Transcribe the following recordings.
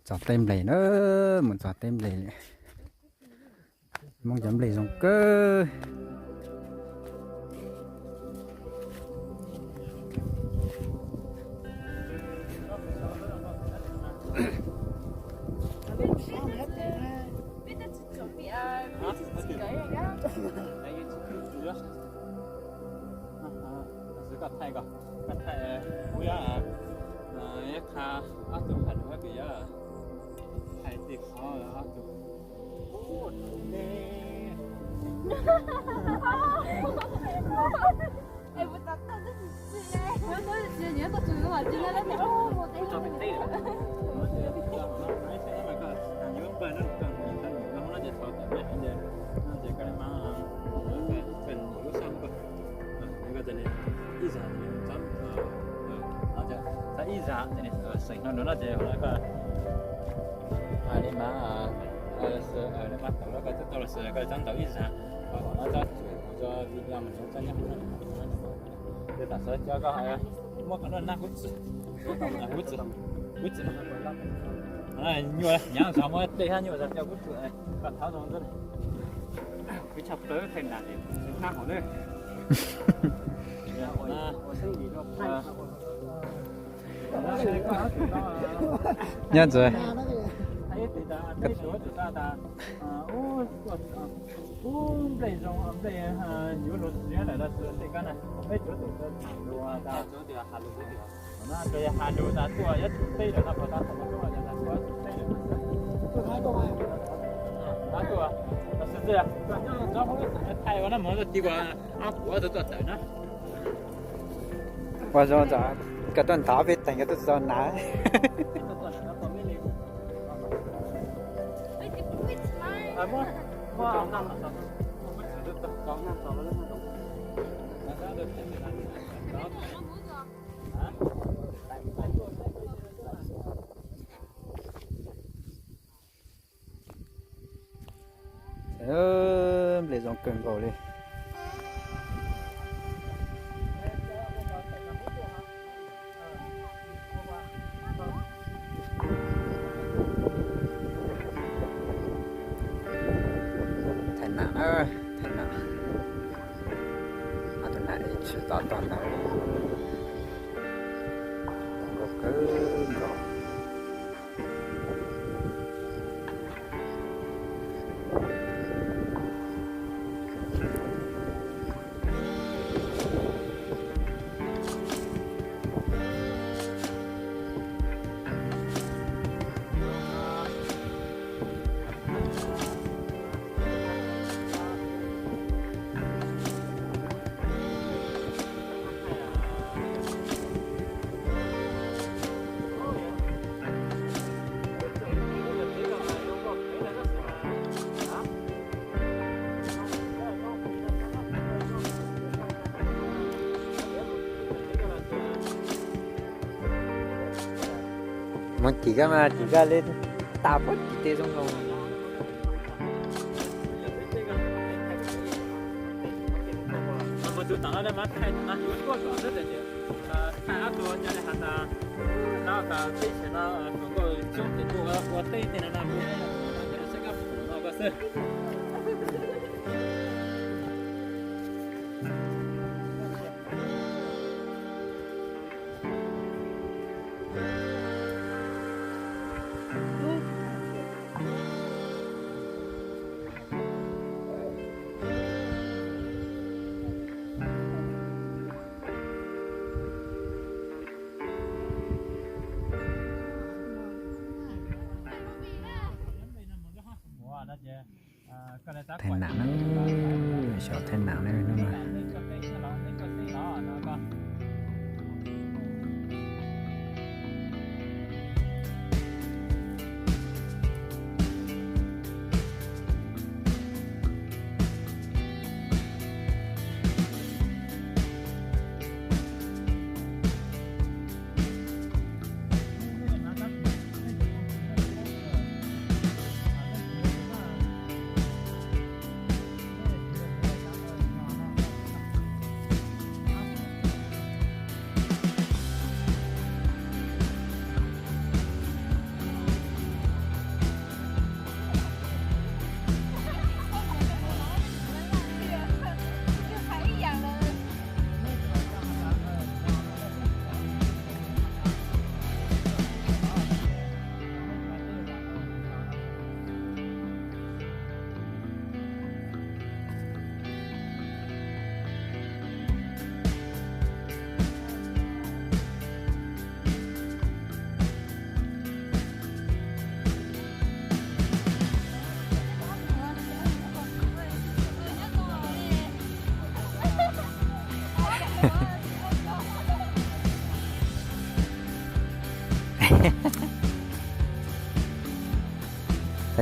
Txog tej nplej na, mus txog tej nplej li. Hmoob cov nplej zoo kawg. Xwb koj thaij ko, koj thaij kuv yuav, yuav qha ob tug has lus hab kws yuav hais tej qhov ob tug. Ib zag, ib zag xeem no no ces li mas, li mas tau los koj tau los xwb koj txhob ntaus ib zag, no txhob tsuam mus tso video mas txhob nyob hauv no. Tam sim cov koj muab qhov no nag kub txwm, kub txwm, kub txwm, nyuaj nyav zog muab tej hab nyuaj zog coj kub txwm, koj thov zoo xwb. Kuv tshaj plaws thaij nam hnab hauv ne. Nyob ntawd. Ub, nplej zoo, nplej yuav luag siav lawm los sis tej kab na, peb tsuav tus tham lus tas, no tsuas yog has lus tas tuaj yuav tsum teb lawm no, puas tas thaum no tuaj yog tas tuaj tsum teb lawm no. Tuaj, los sis txij koj nyob tsob hauv thaij ua nab mov tuaj ti ua ob puav tuaj tuaj tawm na. Ua zoo koj tuaj nthov peb teeg koj tuaj txog na. Nplej zoo kawg nkaus li. Thaij nam na, thaij nam. Ob tug nam tsis tau tog ntawd. Zoo nkauj kawg nkaus. Mus tim koj mas tim koj li, tas puag tim tej zoo nkaus. Thaij nam na, xyov thaij nam na hnub no.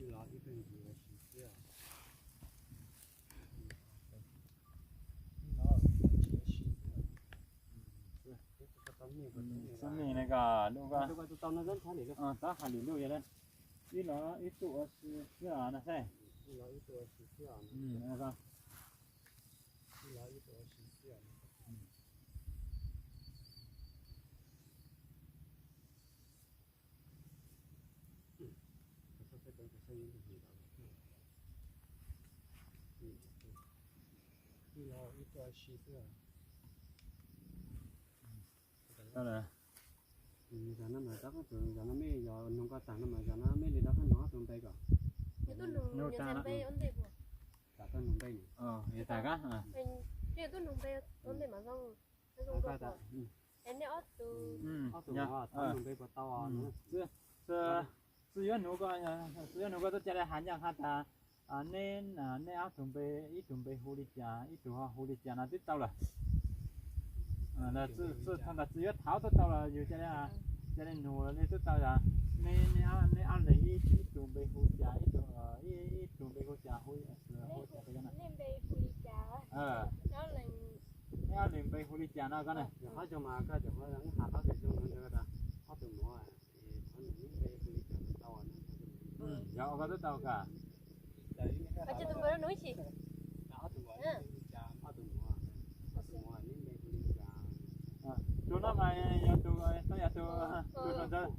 Ib los ib tug ntsis ua si xwb. Ib los ib tug ntsis ua si xwb. Xab mej ne ko, lub ko, tab hais lwm lub yog ib los ib tug ua si xwb os no xwb. Zog no mas rov qab tus zog no mej yog nug koj tag no mas zog no mej li rov qab nug ob tug npe kom. Yog tag npe, yog tag kab. Ob tug, ob tug npe puas tau? Txawm yuav nug ko, txawm yuav nug ko txawm cia li has ncaj qha tas neb, neb ob tug npe, ib tug npe hu li cas, ib tug ho hu li cas no twb tau lawm. Txawm txawm yuav thov twb tau los yus cia li, cia li nug li twb tau yog neb, neb ob leeg ib tug npe hu cas, ib tug, ib tug npe hu cas, hu, hu cas no. Neb ob leeg npe hu li cas no ko na. Qhov zoo mas koj cov qhov has qhov zoo ntawd, ob tug mov, qhov neb npe hu li cas tau. Yog ua koj twb tau kawg. Ob tug mov, ob tug mov neb npe hu li cas? Tus no mas yog tus, tus yog tus,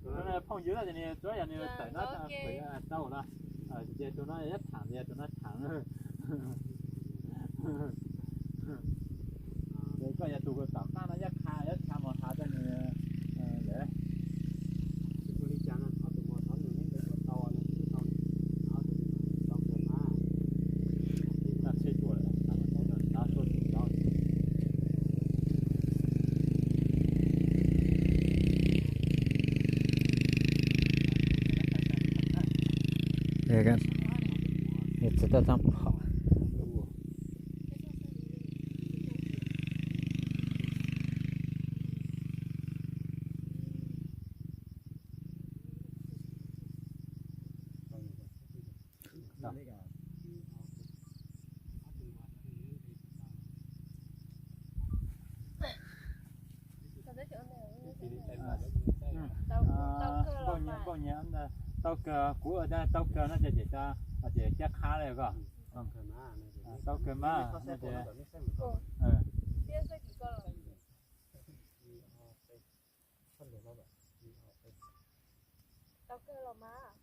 tus no phooj ywg no ces nws tsuav yog nws tawm no tau no. Ces tus no yog tham, ces tus no tham. Ces koj yog tus tom qab no yog qha, yog qha mos hav rau nws lawm. Npauj nyias, npauj nyias, tau kawg, kuv ua tau kawg no ces, ces caj qha li ko. Tau kawg mas no ces. Tau kawg los mas,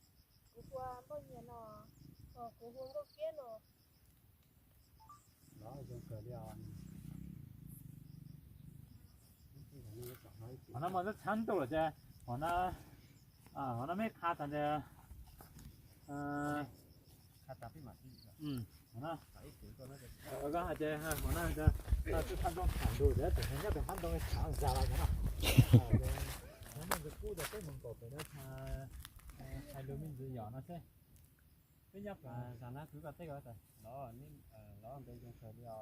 kuv hu npauj nyias no, kuv hu nkauj kiab no. Qhov no mas txhab ntuj lawm ces, qhov no, qhov no meb qha tas ntawd. Koj hais tias hmo no twb thaj nrooj tham ntus tias tus nyob pem hab ntoo tham zas los no. Hmo no nws kuj tias peb mus nkaum pem no hais lus me ntsis yom no xwb. Peb nyob pem zas na, kwv koj teb ko los, los npe zoo kawg li os.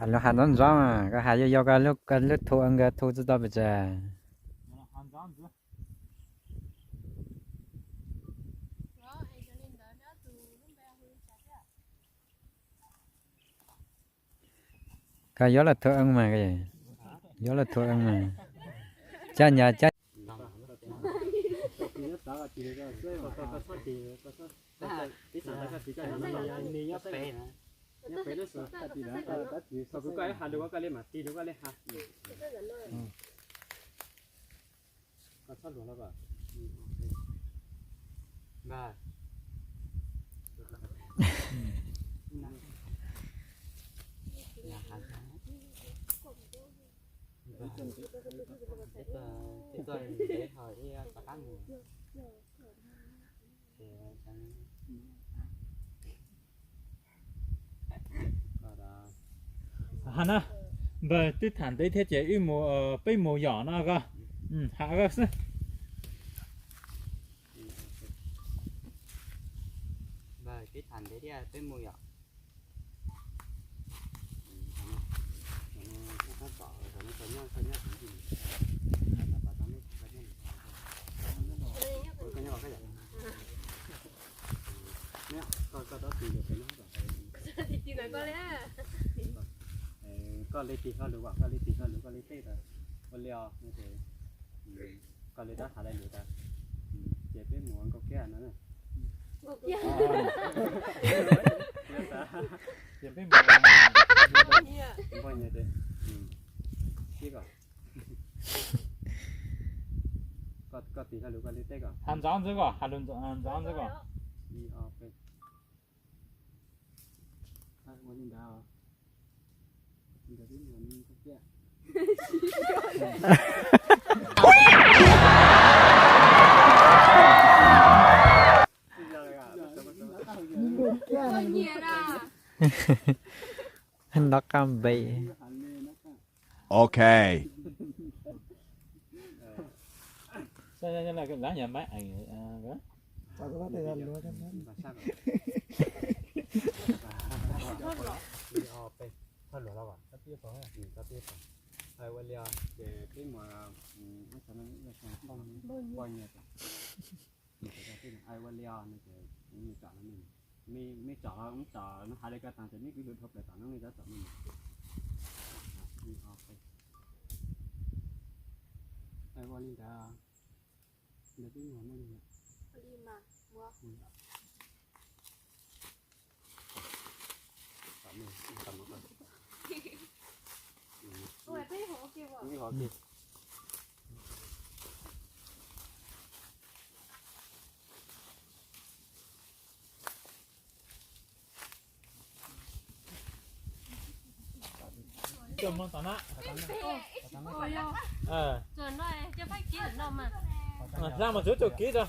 Hais lus hais ntxov ntxov, koj hais yau yau, koj lub thu nkawd thu tsis tau pes tsawg. Koj yuav lawv thu eej mas, yuav lawv thu eej mas. Cab nyas cab. Koj txhob luag los. Hais na, npawg twb tham ntev thiab ces wb mus, peb mus yom no koj. Hais koj xwb. Peb tham ntev thiab peb mus yom. Koj li tig koj lus, koj li tig koj lus, koj li teb tas ua li os. Koj li tab hais li lus tas, ces peb mus nkauj kiab no. Ces peb mus npauj nyias, koj tig koj lus, koj li teb kom. Hais ntxov ntxwb kom, hais lus ntxov ntxwb kom. Nov qab npe. Ok. Ua li ces peb mus npauj nyias. Ua li no ces kuv tsom no, mej tsom los kuv tsom no, hais li ko tas ces mej kuj hlub dhau plaws tom no mej tsom mej. Ua li ntawd, ntawd twb muaj li. Ra mas tsuav tug kiv rau.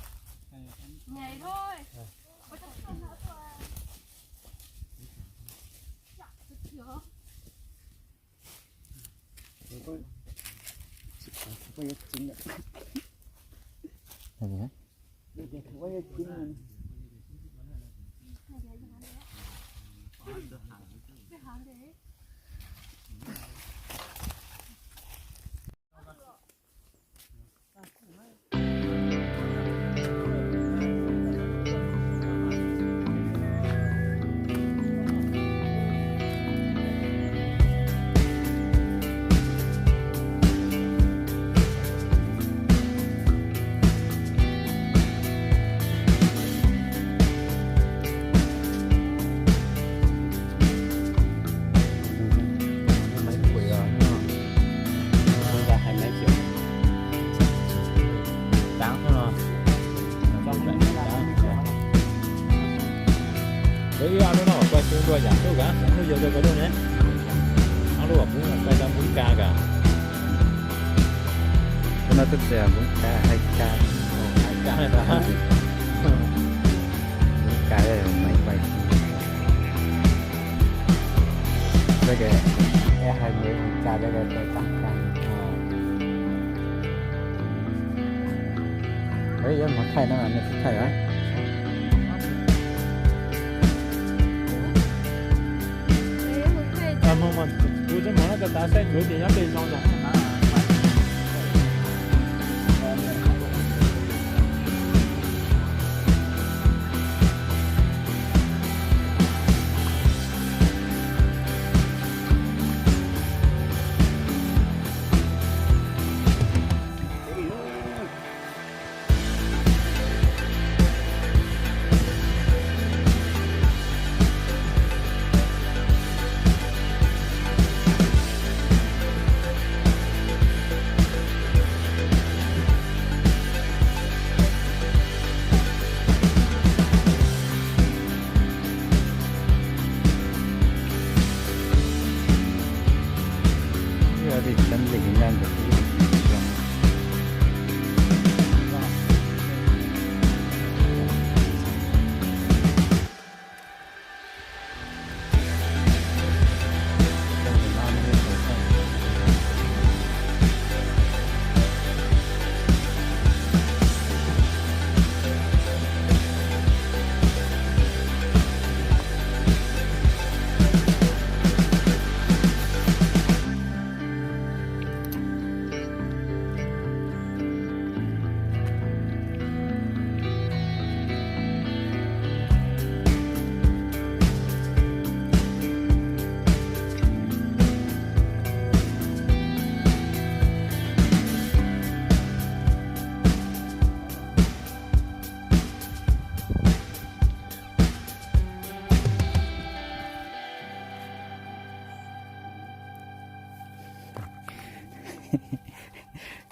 Peb ib ob lub no kuj xyu dua yam ntuj kav, lub yog rau koj lub ne, ob lub kuv pais rau Npub Ka kav. Tus no twb txiv Npub Ka, Hais Ka, Hais Ka, Npub Ka, Maiv Vais. Hais Maiv Ka, yuav mus thaij no, nej tsis thaij los? Kuv tsis mus no, tas saib kuv ces nyob pem zoo zog.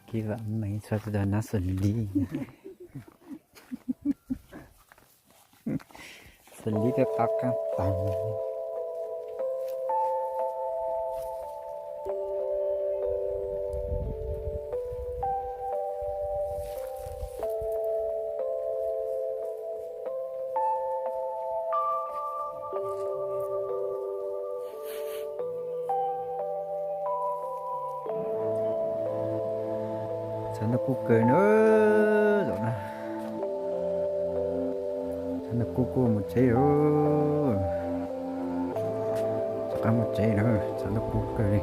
Kev vam meej txhua tus nab xws li, xws li tej qab qab tag. Tshav ntuj kub kawg na, zaum no. Tshav ntuj kub kub mus tsev os. Rov qab mus tsev na, tshav ntuj kub kawg li.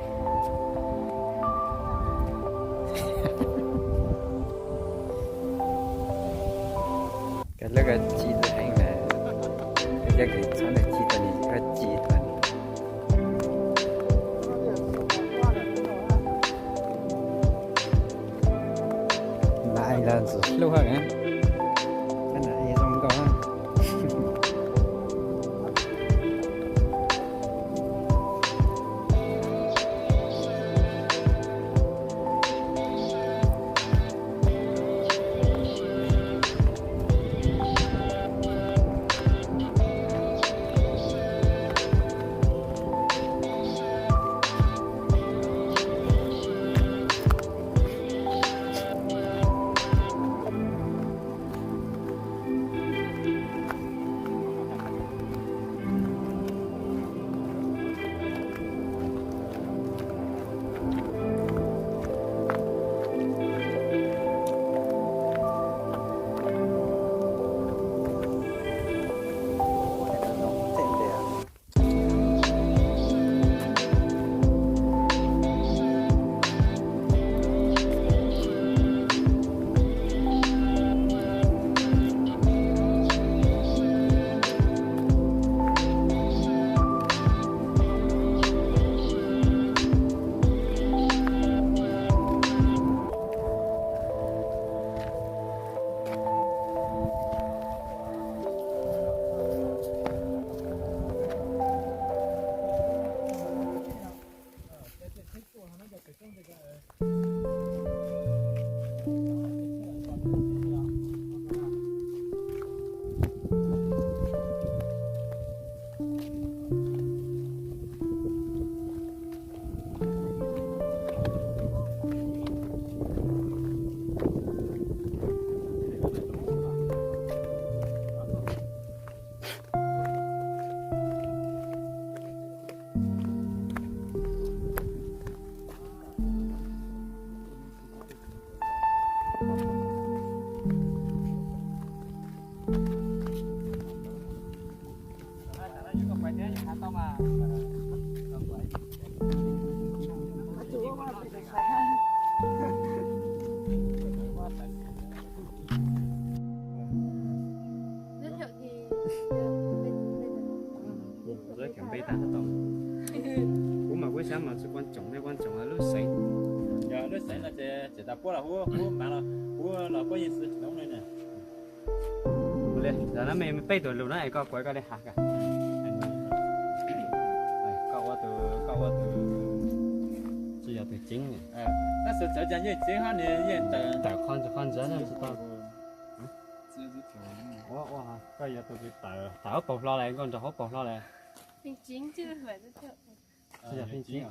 Lub ko ci tus heev na, yog kws txhob nws ci tas nws koj ci tas. Mas los ntxim hlub na, kab na zoo nkauj. Kuv mas kuv xav mas tsis quan trọng ne, quan trọng lub xeev. Yog lub xeev no ces tsis tas puab los huab, huab mas los huab los puab yeej xwb tsis toob li na. Ua li, no me peb tug lus no es koj kuav koj li has koj. Koj ua tus, koj ua tus, tsis yog tus ceev. Tab sis txawv cas yeej ceev hab nws yeej tawm, tawm qhov ntawd tsis tau. Koj yog tus tawm, tawm huab paug hlo lawm, nkauj nraug huab paug hlo lawm. Tsis yog pheej ceev.